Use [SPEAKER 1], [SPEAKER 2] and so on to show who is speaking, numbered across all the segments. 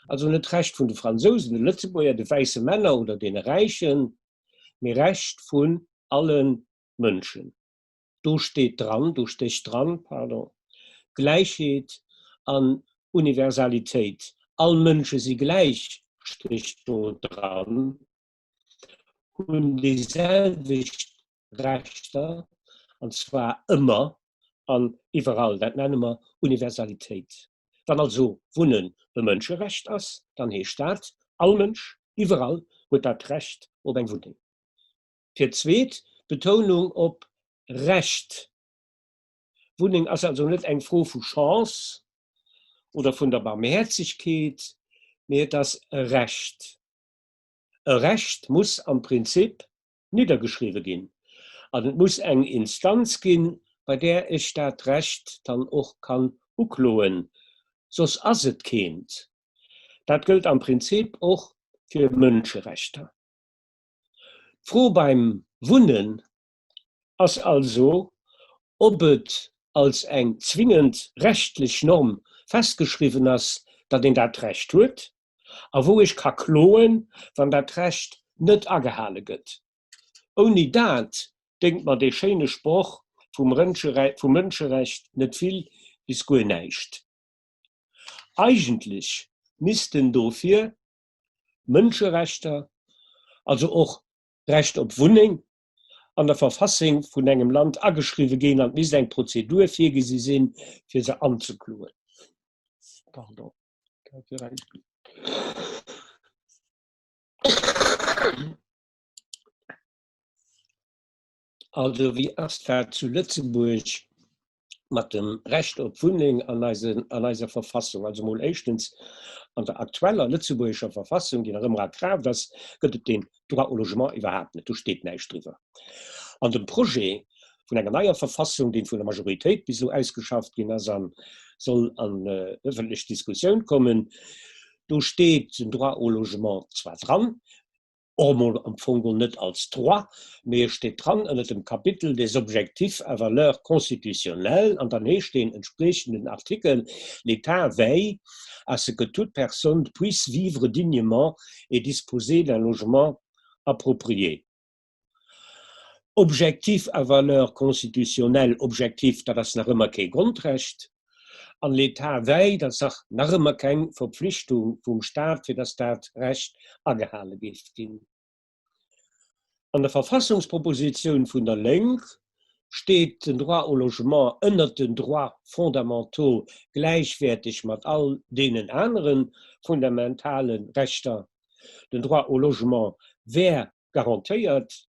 [SPEAKER 1] Also net Recht vun de Fransousen, de Lëtzebuerger, de wäisse Männer oder deene Räichen, mee Recht vun alle Mënschen. Do steet dran, do stécht dran, pardon, Gläichheet an Universalitéit. All Mënsche si gläich, stécht do dran, hunn déi selwecht Rechter, an zwar ëmmer an iwwerall. Dat nenne mer Universalitéit. Wann also Wunnen e Mënscherecht ass, dann heescht dat, all Mënsch iwwerall huet dat Recht op eng Wunneng. Fir d'zweet, Betounung op Recht. Wunneng ass also net eng Fro vu Chance oder vun der Barmhäerzegkeet, mee et ass e Recht. E Recht muss am Prinzip niddergeschriwwe ginn an et muss eng Instanz ginn, bei där ech dat Recht dann och kann ukloen, soss ass et keent. Dat gëllt am Prinzip och fir Mënscherechter. D'Fro beim Wunnen ass also, ob et als eng zwingend rechtlech Norm festgeschriwwen ass, datt een dat Recht huet, a wou ech ka kloen, wann dat Recht net agehale gëtt. Ouni dat déngt mer dee schéine Sproch vum Mënscherecht net vill bis guer näischt. Eigentlech missten dofir Mënscherechter, also och d'Recht op Wunneng, an der Verfassing vun engem Land ageschriwwe ginn an et misst eng Prozedur virgesi sinn, fir se anzekloen. Pardon. Also wéi ass dat zu Lëtzebuerg mat dem Recht op Wunneng an eisen, an eiser Verfassung? Also mol éischtens, an der aktueller lëtzebuergescher Verfassung, déi nach ëmmer a Kraaft ass, gëtt et deen Droit au logement iwwerhaapt net, do steet näischt driwwer. An dem Projet vun enger neier Verfassung, deen vun der Majoritéit bis elo ausgeschafft ginn ass an soll an ëffentlech Diskussioun kommen, do steet den Droit au logement zwar dran, och emol am Fong geholl net als Droit, mee e steet dran ënnert dem Kapitel des objectifs à valeur constitutionnelle an dann heescht deen entspriechenden Artikel, L'État veille à ce que toute personne puisse vivre dignement et disposer d'un logement approprié. Objectif à valeur constitutionnelle, objectif, dat ass nach ëmmer kee Grondrecht, an l'État veille, dat ass nach ëmmer keng Verpflichtung vum Stat, fir dass dat Recht agehale géif ginn. An der Verfassungspropositioun vun der Lénk steet den Droit au logement ënnert den Droits fondamentaux gläichwäerteg mat all deenen anere fundamentale Rechter. Den Droit au logement wär garantéiert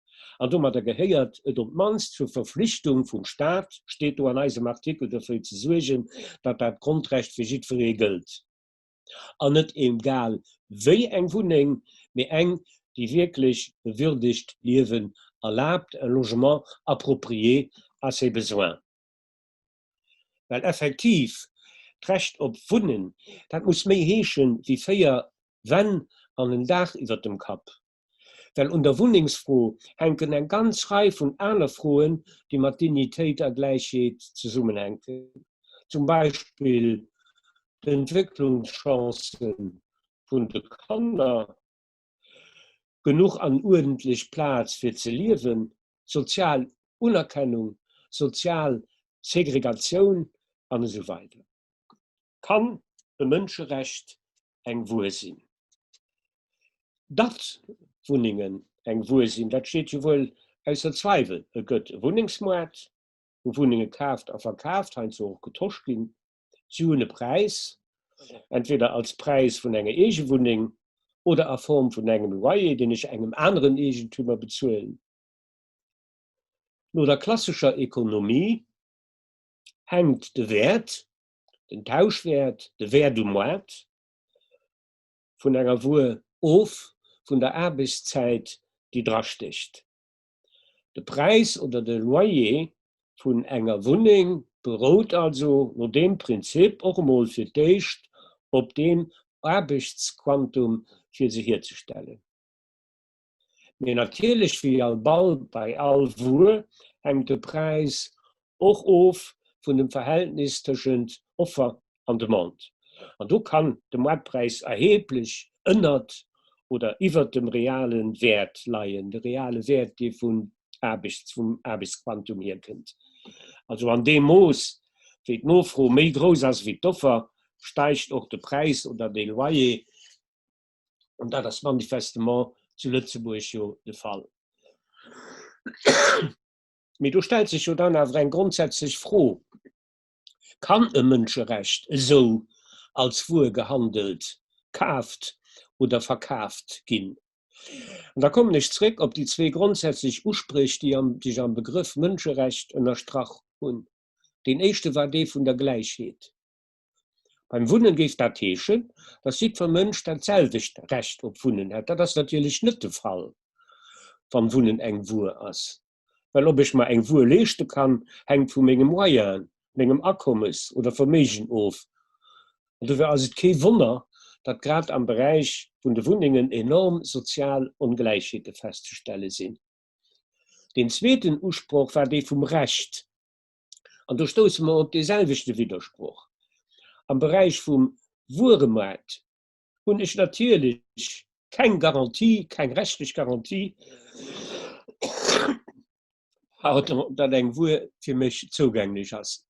[SPEAKER 1] an domadder gehéiert et op d'mannst zur Verflichtung vum Staat, steet do an eisem Artikel, dofir ze suergen, datt dat Grondrecht fir jiddweree gëllt an net egal wéi eng Wunneng, mee eng, déi wierklech e würdegt Liewen erlaabt, un logement approprié à ses besoins. Well effektiv, d'Recht op Wunnen, dat muss méi heeschen wéi 4 Wänn an en Daach iwwert dem Kapp. Well un der Wunnengsfro hänken eng ganz Rei vun aner Froen, déi mat Dignitéit a Gläichheet zesummenhänken, zum Beispill d'Entwécklungschancë vun de Kanner, genuch an uerdentlech Plaz fir ze liewen, sozial Unerkennung, sozial Segregatioun an esou weider. Kann e Mënscherecht eng Wuer sinn? Datt Wunnengen eng Wuer sinn, dat steet jo wuel ausser Zweiwel. Et gëtt e Wunnengsmoart, wou Wunnenge kaaft a verkaaft, heiansdo och getosch ginn. Si hunn e Präis, entweder als Präis vun enger Eegewunneng oder a Form vun engem Loyer, deen ech engem aneren Eegentümer bezuelen. No der klassescher Ekonomie hänkt de Wäert, den Tauschwäert, de Wäert um Moart, vun enger Wuer of vun der Aarbechtszäit, déi drastécht. De Präis oder de Loyer vun enger Wunneng berout also no deem Prinzip och emol fir d'éischt op deem Aarbechtsquantum, fir se hierzestellen. Mee natierlech, wéi all Ball bei all Wuer, hänkt de Präis och of vun dem Verhältnis tëschent Offer an Demande. An do kann de Moartpräis erheblech ënnert oder iwwert dem reale Wäert leien, de reale Wäert, dee vun Aarbechts, vum Aarbechtsquantum hierkënnt. Also an deem Mooss, wéi d'Nofro méi grouss ass wéi d'Offer, steigt och de Präis oder de Loyer. An dat ass manifestement zu Lëtzebuerg jo de Fall. Mee do stellt sech jo dann awer eng grondsätzlech Fro, Kann e Mënscherecht esou als Wuer gehandelt, kaaft oder verkaaft ginn? An da kommen ech zréck op déi zwee grondsätzlech Uspréch, déi sech am Begrëff Mënscherecht ënnerstrach hunn. Deen éischte war dee vun der Gläichheet. Beim Wunnen géif dat heeschen, datt jiddwer Mënsch dat selwecht Recht op Wunnen hätt. Dat ass natierlech net de Fall, wann Wunnen eng Wuer ass. Well ob ech mer eng Wuer leeschte kann, hänkt vu menge Moyenen, mengem Akommes oder Verméigen of. An dofir ass et kee Wonner, datt grad am Beräich vun de Wunnengen enorm sozial Ongläichheete festzestelle sinn. Deen zweeten Usproch war dee vum Recht. An do stousse mer op dee selwechte Widdersproch. Am Beräich vum Wueremaart hunn ech natierlech keng Garantie, keng rechtlech Garantie, pardon, datt eng Wuer fir mech zougänglech ass.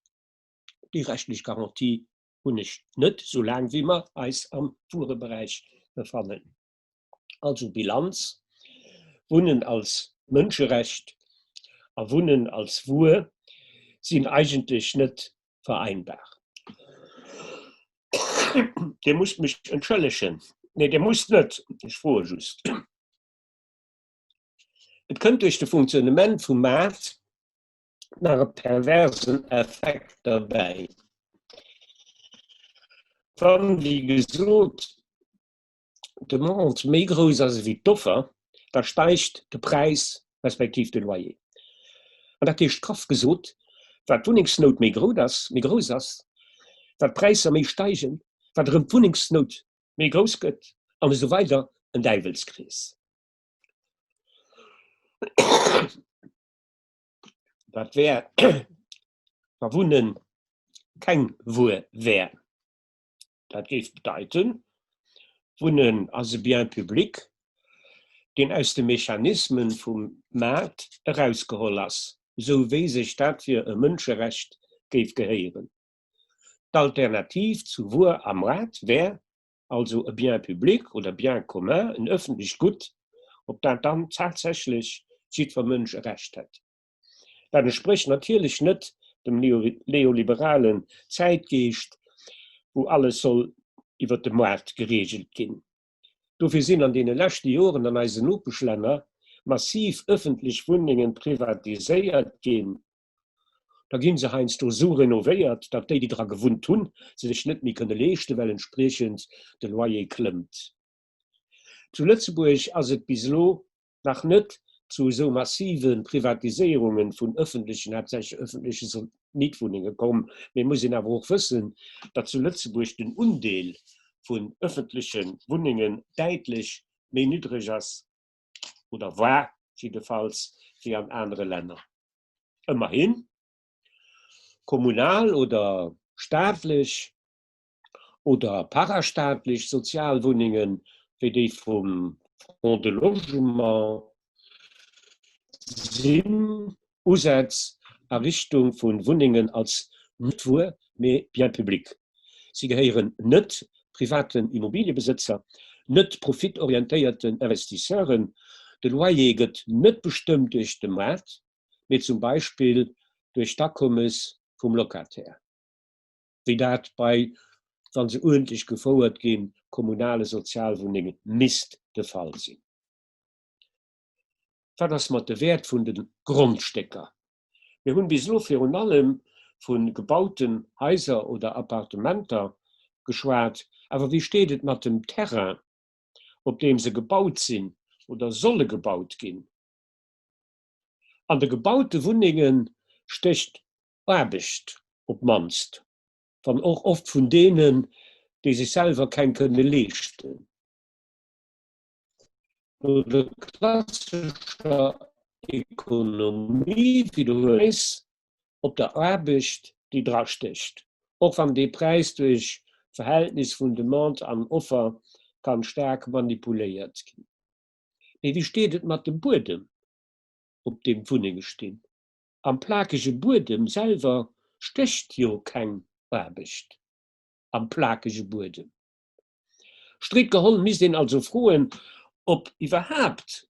[SPEAKER 1] Déi rechtlech Garantie hunn ech net, soulaang wéi mer eis am Wuereberäich befannen. Also Bilanz, Wunnen als Mënscherecht a Wunnen als Wuer sinn eigentlech net vereinbar. Dir musst mech entschëllegen. Nee, Dir musst net, ech froe just. Et kënnt duerch de Funktionnement vum Maart nach e perversen Effekt derbäi. Wann, wéi gesot, d'Demande méi grouss ass ewéi d'Offer, da steigt de Präis respektiv de Loyer. An dat heescht graff gesot, wat d'Wunnengsnout méi grout ass, méi grouss ass, wat d'Präisser méi steigen, wat erëm d'Wunnengsnout méi grouss gëtt an esou weider, en Däiwelskrees. Wat wär, wa Wunnen keng Wuer wär? Dat géif bedeiten, Wunnen ass e Bien public, deen aus de Mechanisme vum Maart erausgeholl ass, esou wéi sech dat fir e Mënscherecht géif gehéieren. D'Alternativ zu Wuer a Moart wär also e Bien public oder Bien commun, en öffentlecht Gutt, op dat dann tatsächlech jiddwer Mënsch e Recht hätt. Dat entsprécht natierlech net dem neoliberalen Zäitgeescht, wou alles soll iwwer de Moart gereegelt ginn. Dofir sinn an deene leschte Joren an eisen Nopeschlänner massiv ëffentlech Wunnengen privatiséiert ginn. Da ginn se heiansdo esou renovéiert, datt déi, déi dra gewunnt hunn, se sech net méi kënne leeschten, well entspriechend de Loyer klëmmt. Zu Lëtzebuerg ass et bis elo nach net zu esou massive Privatiséierunge vun ëffentlechen, haaptsächlech ëffentleche Mietwunnenge komm. Mee et muss een awer och wëssen, datt zu Lëtzebuerg den Undeel vun ëffentleche Wunnengen däitlech méi niddreg ass, oder war jiddefalls, wéi an anere Länner. Ëmmerhin, kommunal oder staatlech oder parastaatlech Sozialwunnengen, wéi déi vum Fonds de Logement, sinn Usätz a Richtung vu Wunnengen als net Wuer, mee Bien public. Si gehéieren net privaten Immobiliëbesëtzer, net profitorientéierten Investisseuren. De Loyer gëtt net bestëmmt duerch de Maart, mee zum Beispill duerch d'Akommes vum Locataire. wéi dat bei, wa se uerdentlech gefouert ginn, kommunale Sozialwunnenge misst de Fall sinn. Wat ass mat de Wäert vun de Grondstécker? Mir hunn bis elo virun allem vu gebauten Haiser oder Appartementer geschwat, awer wéi steet et mat dem Terrain, op deem se gebaut sinn oder solle gebaut ginn? An de gebaute Wunnenge stécht Aarbecht op d'mannst, wann och oft vun deenen, déi sech selwer keng kënne leeschten. No der klassescher Ekonomie widderhuelen Präis op der Aarbecht, déi drastécht, och wann dee Präis duerch. D'Verhältnis vun Demande an Offer kann staark manipuléiert ginn. Mee wéi steet et mat dem Buedem, op deem d'Wunnenge stinn? Am plakege Buedem selwer stécht jo keng Aarbecht. Am plakege Buedem. Strikt geholl misst een also froen, ob iwwerhaapt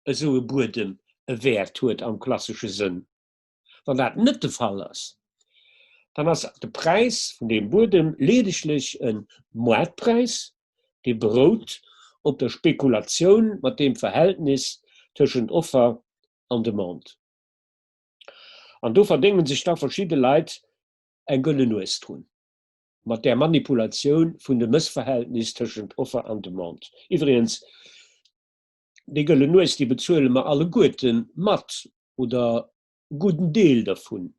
[SPEAKER 1] esou e Buedem e Wäert huet am klassesche Sënn. Wann dat net de Fall ass, dann ass de Präis vun deem Buedem leedeglech e Moartpräis, dee berout op der Spekulatioun mat deem Verhältnis tëschent Offer an Demande. An do verdéngen sech da verschidde Leit eng gëlle Nues drun, mat där Manipulatioun vun dem Mëssverhältnis tëschent Offer an Demande. Iwwregens, déi gëlle Nues, déi bezuele mer alleguerte mat oder e gudden Deel dervun,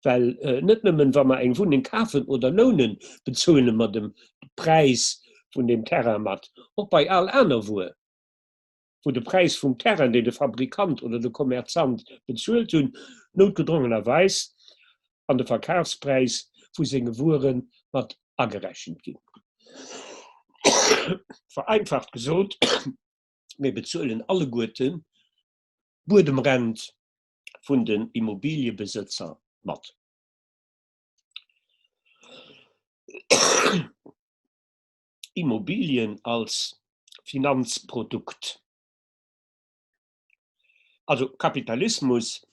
[SPEAKER 1] well net nëmmen, wa mer eng Wunneng kafen oder lounen, bezuele mer de Präis vun deem Terrain mat, och bei all aner Wuer, wou de Präis vum Terrain, deen de Fabrikant oder de Kommerzant bezuelt hunn, noutgedrongenerweis an de Verkafspräis vu senge Wuere mat agerechent ginn. Vereinfacht gesot, mir bezuelen alleguerten d'Buedemrent vun den Immobiliëbesëtzer mat. Immobilien als Finanzprodukt. Also Kapitalismus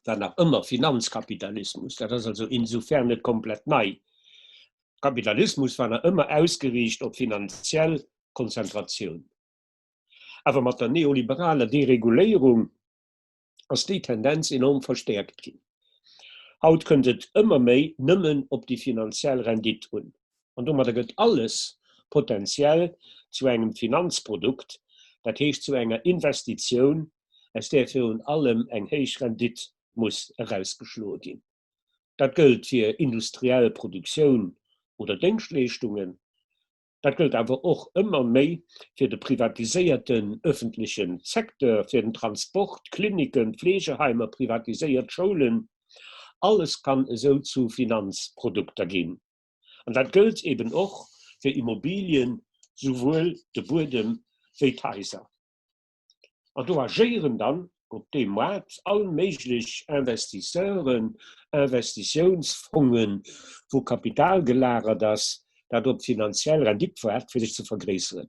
[SPEAKER 1] war nach ëmmer Finanzkapitalismus, dat ass also insofern net komplett nei. Kapitalismus war nach ëmmer ausgeriicht op finanziell Konzentratioun. Awer mat der neoliberaler Dereguléierung ass déi Tendenz enorm verstäerkt ginn. Haut kënnt et ëmmer méi nëmmen op déi finanziell Rendite un. An domadder gëtt alles potenziell zu engem Finanzprodukt, dat heescht zu enger Investitioun, aus där virun allem eng héich Rendite muss erausgeschloe ginn. Dat gëllt fir industriell Produktioun oder Déngschtleeschtungen, Dat gëllt awer och ëmmer méi fir de privatiséierten ëffentleche Secteur, fir den Transport, d'Kliniken, d'Fleegeheimer, privatiséiert Schoulen. Alles kann esou zu Finanzprodukter ginn. An dat gëllt eben och fir Immobilien, souwuel de Buedem wéi d'Haiser. An do agéieren dann op deem Moart all méiglech Investisseuren, Investitiounsfongen, wou Kapital gelagert ass, dat op d'finanziell Rendite waart, fir sech ze vergréisseren.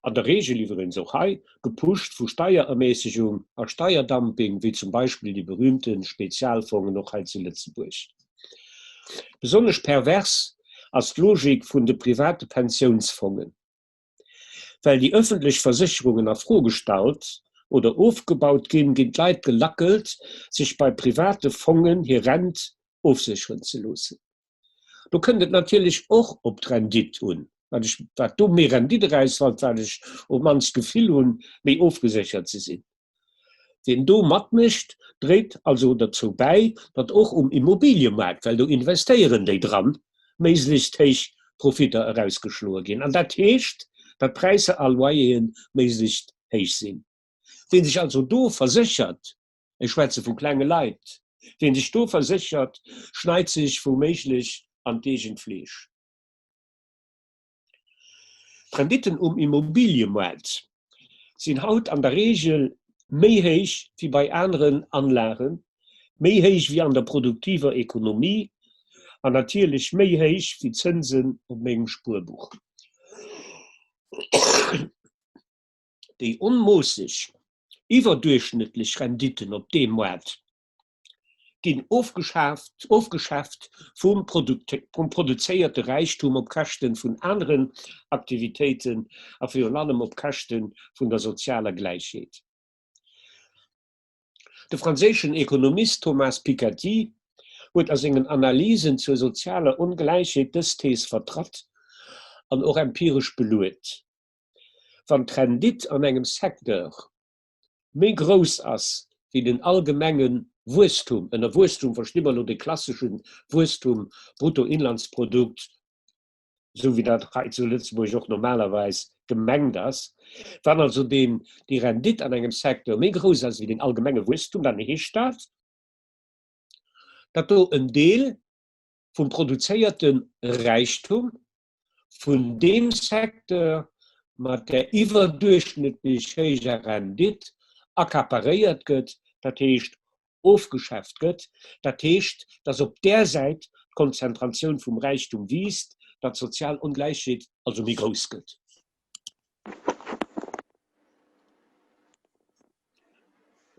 [SPEAKER 1] An der Regel iwwregens och hei gepusht vu Steierermäßegung a Steierdumping, wéi zum Beispill déi berühmte Spezialfongen och hei zu Lëtzebuerg. Besonnesch pervers ass d'Logik vun de private Pensiounsfongen. Well déi ëffentlech Versécherungen a Fro gestallt oder ofgebaut ginn, ginn d'Leit gelackelt, sech bei private Fongen hir Rent ofsécheren ze loossen. Do kënnt et natierlech och op d'Rendite un. Wat ech, wat do méi Rendite erausfällt, wat ech op d'mannst d'Gefill hunn, méi ofgeséchert ze sinn. Wien do matmécht, dréit also derzou bäi, datt och um Immobiliëmaart, well do investéieren déi dran, méiglechst héich Profitter erausgeschloe ginn. An dat heescht, datt d'Präisser a Loyere méiglechst héich sinn. Wien sech also do verséchert, ech schwätze vu klenge Leit, wien sech do verséchert, schneit sech wouméiglech an d'eegent Fleesch. D'Renditten um Immobiliëmoart sinn haut an der Reegel méi héich wéi bei aneren Anlagen, méi héich wéi an der produktiver Ekonomie an natierlech méi héich wéi d'Zënsen op mengem Spuerbuch. Déi onmoosseg iwwerduerchschnëttlech Renditten op deem Moart ginn ofgeschaaft, ofgeschäfft vum vum produzéierte Räichtum op Käschte vun aneren Aktivitéiten a virun allem op Käschte vun der sozialer Gläichheet. De franséischen Ekonomist Thomas Piketty huet a sengen Analysen zur sozialer Ongläichheet dës Thees vertratt an och empiresch beluet. Wann d'Rendite an engem Secteur méi grouss ass wéi den allgemenge Wuesstum, ënner Wuesstum versti mer elo de klassesche Wuesstum, Bruttoinlandsprodukt, esou wéi dat hei zu Lëtzebuerg och normalerweis gemengt ass, wann also deen, déi Rendite an engem Secteur méi grouss ass wéi den allgemenge Wuesstum, dann heescht dat, datt do en Deel. Vum produzéierte Räichtum vun deem Secteur mat der iwwerduerchschnëttlech héijer Rendite accaparéiert gëtt, dat heescht ofgeschäft gëtt, dat heescht, datt op där Säit d'Konzentratioun vum Räichtum wiisst, datt d'sozial Ongläichheet also méi grouss gëtt.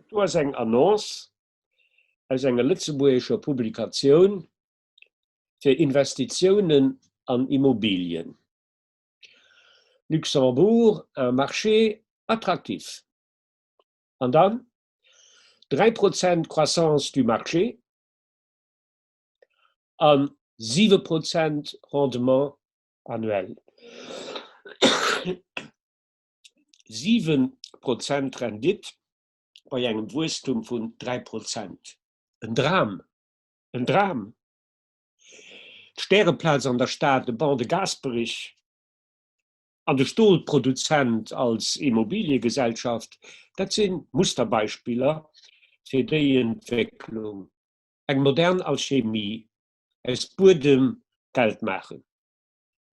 [SPEAKER 1] Do ass eng Annonce aus enger lëtzebuergescher Publikatioun fir Investitiounen an Immobilien, Luxembourg, un marché attractif. An dann 3 Prozent Croissance du marché a 7 Prozent Rendement annuel. 7 Prozent Rendite bei engem Wuesstum vun 3 Prozent. En Dram! En Dram! D'Stäreplaz an der Stad, de Ban de Gasperich an de Stolproduzent als Immobiliegesellschaft, dat si Musterbeispiller fir déi Entwécklung. Eng modern Alchemie, aus Buedem Geld maachen.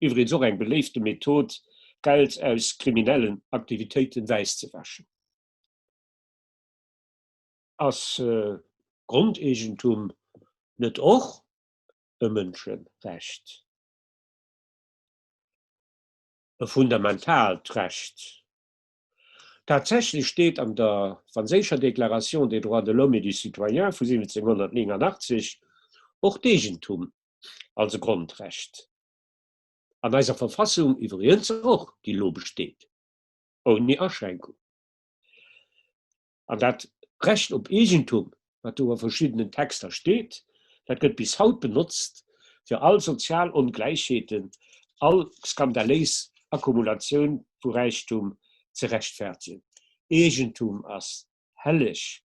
[SPEAKER 1] Iwwregens och eng beléifte Method, Geld aus kriminellen Aktivitéiten wäiss ze wäschen. Ass Grondeegentum net och e Mënscherecht? E fundamentaalt Recht? Tatsächlech steet an der franséischer Déclaration des droits de l'homme et du citoyen vu 1789 och d'Eegentum als e Grondrecht. An eiser Verfassung iwwregens och, déi elo besteet, ouni Aschränkung. An dat Recht op Eegentum, wat do a verschiddenen Texter steet, dat gëtt bis haut benotzt, fir all sozial Ongläichheeten, all skandaléis Akkumulatioun vu Räichtum ze rechtfertigen. Eegentum ass helleg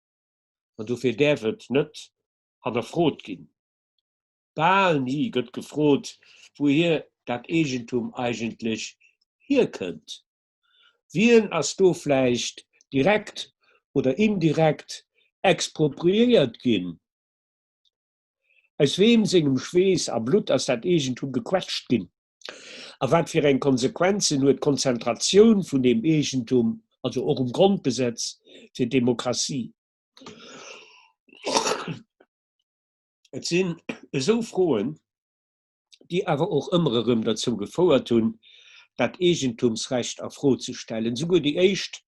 [SPEAKER 1] an dofir däerf et net hannerfrot ginn. Bal ni gëtt gefrot, wouhier dat Eegentum eigentlech hierkënnt. Wien ass do vläicht direkt oder indirekt expropriéiert ginn? Aus weem sengem Schweess a Blutt ass dat Eegentum gequetscht ginn? A wat fir eng Konsequenzen huet d'Konzentratioun vun deem Eegentum, also och um Grondgesetz, fir d'Demokratie? Et sinn esou Froen, déi awer och ëmmer erëm derzou gefouert hunn, dat Eegentumsrecht a Fro ze stellen. Souguer déi éischt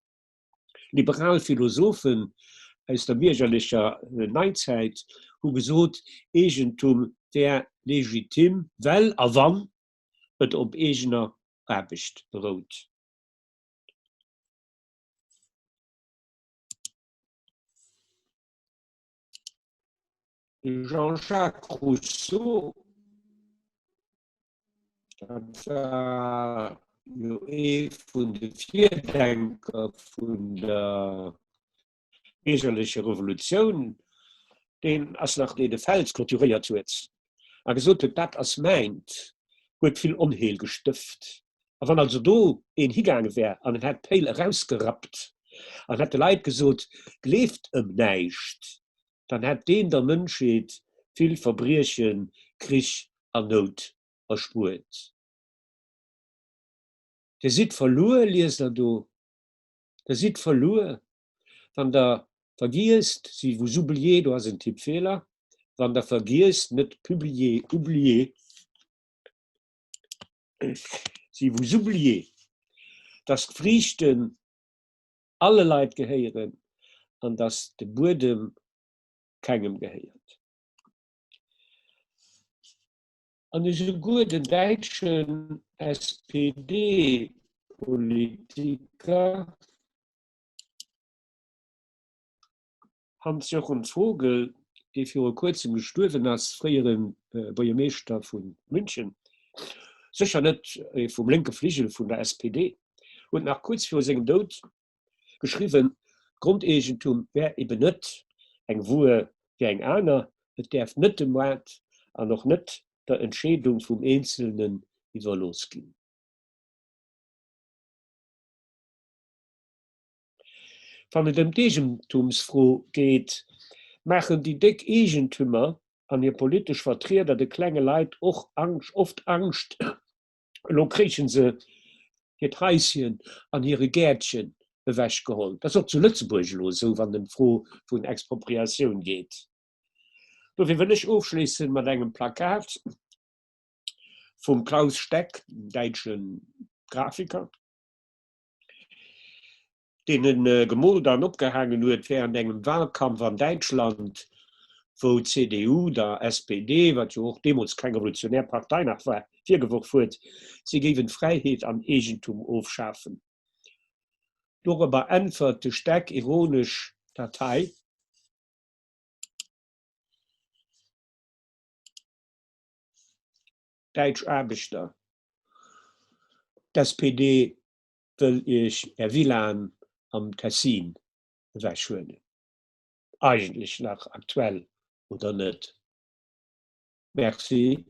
[SPEAKER 1] liberal Philosophen aus der biergerlecher Neizäit hu gesot, Eegentum wär legitim, well a wann et op eegener Aarbecht berout. De Jean-Jacques Rousseau, dat war jo ee vun de Virdenker vun der biergerlecher Revolutioun, deen ass nach dee de Fels clôturéiert huet a gesot huet, dat ass mäint, huet vill Onheel gestëft. A wann also do een higaange wär an en hätt d'Péil erausgerappt an hätt de Leit gesot, Gleeft ëm näischt, dann hätt deen der Mënschheet vill Verbriechen, Krich an Nout erspuert. Dir sidd verluer, liest Der do, Der sidd verluer, wann Der vergiesst, si vous oubliez, do ass en Tippfeeler, wann Der vergiesst, net publiez, oubliez, si vous oubliez, dass d'Friichten alle Leit gehéieren an dass de Buedem kengem gehéiert. An esouguer den däitschen SPD-Politiker Hans-Jochen Vogel, dee viru kuerzem gestuerwen ass, fréiere Buergermeeschter vu München, sécher net ee vum lénke Fligel vun der SPD, huet nach kuerz viru sengem Doud geschriwwen, d'Grondeegentum wär eben net eng Wuer wéi eng aner, et däerf net dem Moart an och net der Entscheedung vum Eenzelnen iwwerlooss ginn. Wann et ëm d'Eegentumsfro geet, maachen déi déck Eegentümer. an hir politesch Vertrieder de klenge Leit och Angscht, oft Angscht, elo kréichen se hiert Haischen an hire Gäertchen ewechgeholl. Dat ass och zu Lëtzebuerg elo esou, wann et ëm d'Fro vun Expropriatioun geet. Dofir wëll ech ofschléissen mat engem Plakat vum Klaus Steck, däitsche Grafiker, deen e gemoolt an opgehaangen huet während engem Wahlkampf an Däitschland, wou d'CDU der SPD, wat jo och deemools keng revolutionär Partei nach war, virgeworf huet, si géiwen Fräiheet an Eegentum ofschafen. Dorobber äntwert de Steck ironesch dat hei. Däitsch Aarbechter, d'SPD wëll Iech Är Villaen am Tessin ewechhuelen. Eigentlech nach aktuell, oder net? Merci.